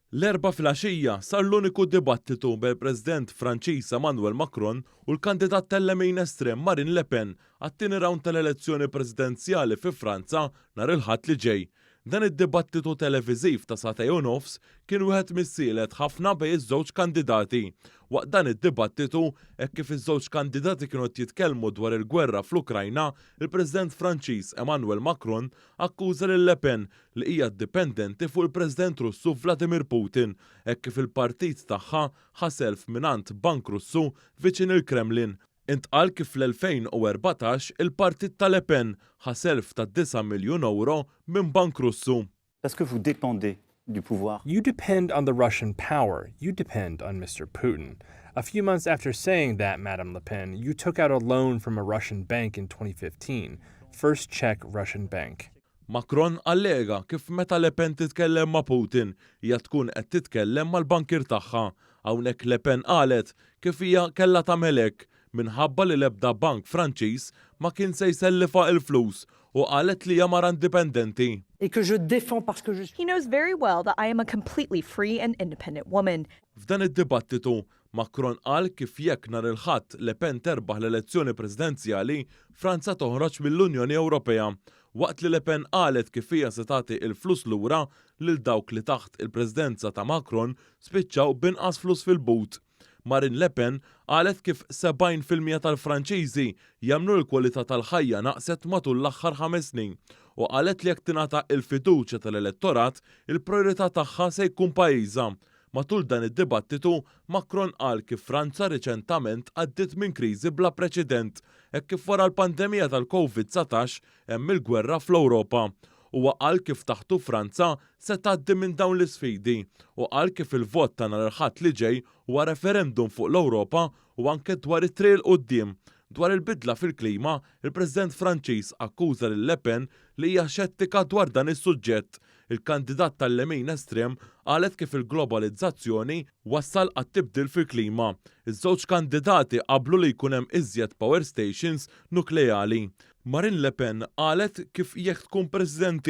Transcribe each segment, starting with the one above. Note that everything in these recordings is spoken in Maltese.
L-Erbgħa filgħaxija sar l-uniku dibattitu bejn il-President Franċiż Emmanuel Macron u l-kandidat tal-lemin estrem Marine Le Pen għat-tieni rawnd tal-elezzjoni presidenzjali fi Franza nhar il-Ħadd li ġej. Dan id-dibattitu televiżiv ta' sagħtejn u nofs kien wieħed missielet ħafna bejn iż-żewġ kandidati. Waqt dan id-dibattitu, hekk kif iż-żewġ kandidati kienu qed jitkellmu dwar il-gwerra fl-Ukrajna, il-President Franċiż Emmanuel Macron akkuża lil Le Pen li hija dipendenti fuq il-President Russu Vladimir Putin hekk kif il-partit tagħha ħa self mingħand bank Russu viċin il-Kremlin. Intqal kif fl-2014 il-partit ta' Le Pen ħa self ta' disa' miljun ewro minn bank Russu. Parce que vous dépendez du pouvoir. You depend on the Russian power. You depend on Mr. Putin. A few months after saying that, Madame Le Pen, you took out a loan from a Russian bank in 2015. First Czech Russian bank. Macron allega kif meta Le Pen titkellem ma' Putin, hija tkun qed titkellem mal-bankier tagħha. Hawnhekk Le Pen qalet kif hija kellha tagħmel hekk minħabba li l-ebda bank Franċiż ma kien se jsellifha il-flus u qalet li hija mara indipendenti. Et que je défends parce que je suis He knows very well that I am a completely free and independent woman. F'dan id-dibattitu, Macron qal kif jekk nhar il-Ħadd Le Pen terbaħ l-elezzjoni presidenzjali, Franza toħroġ mill-Unjoni Ewropea. Waqt li Le Pen qalet kif hija se tagħti l-flus lura lil dawk li taħt il-presidenza ta' Macron spiċċaw b'inqas flus fil-but. Marine Le Pen qalet kif 70% tal-Franċiżi jemmnu li l-kwalità tal-ħajja naqset matul l-aħħar ħames snin u qalet li jekk tingħata l-fiduċja tal-elettorat, il-prijorità tagħha se jkun pajjiżha. Matul dan id-dibattitu, Macron qal kif Franza riċentament għaddiet minn kriżi bla preċedent hekk kif wara l-pandemija tal-Covid 19 hemm il-gwerra fl-Ewropa. Huwa qal kif taħtu Franza se tgħaddi minn dawn l-isfidi u qal kif il-vot ta' nhar il-Ħadd li ġej huwa referendum fuq l-Ewropa u anke dwar it-triq 'il quddiem. Dwar il-bidla fil-klima, il-President Franċiż akkuża lil Le Pen li hija xettika dwar dan is-suġġett. Il-kandidat tal-lemin estrem qalet kif il-globalizzazzjoni wassal għat-tibdil fil-klima. Iż-żewġ kandidati qablu li jkun hemm iżjed power stations nukleali. Marine Le Pen qalet kif jekk tkun president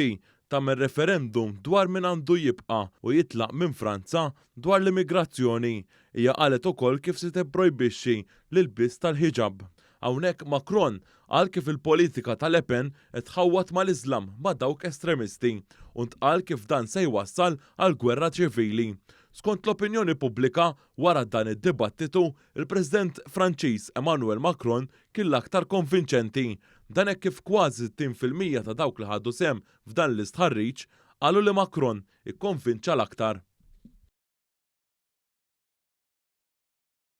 tagħmel referendum dwar min għandu jibqa' u jitlaq minn Franza dwar l-immigrazzjoni. Hija qalet ukoll kif se tipprojbixxi l-ilbies tal-ħiġab. Hawnhekk Macron qal kif il-politika ta' Le Pen qed tħawwad mal-Iżlam ma' dawk estremisti u ntqal kif dan se jwassal għal gwerra ċivili. Skont l-opinjoni pubblika, wara dan id-dibattitu, il-President Franċiż Emmanuel Macron kien l-aktar konvinċenti. Dan hekk kif kważi 60% ta' dawk li ħadu sehem f'dan l-istħarriġ qalu li Macron ikkonvinċa l-aktar.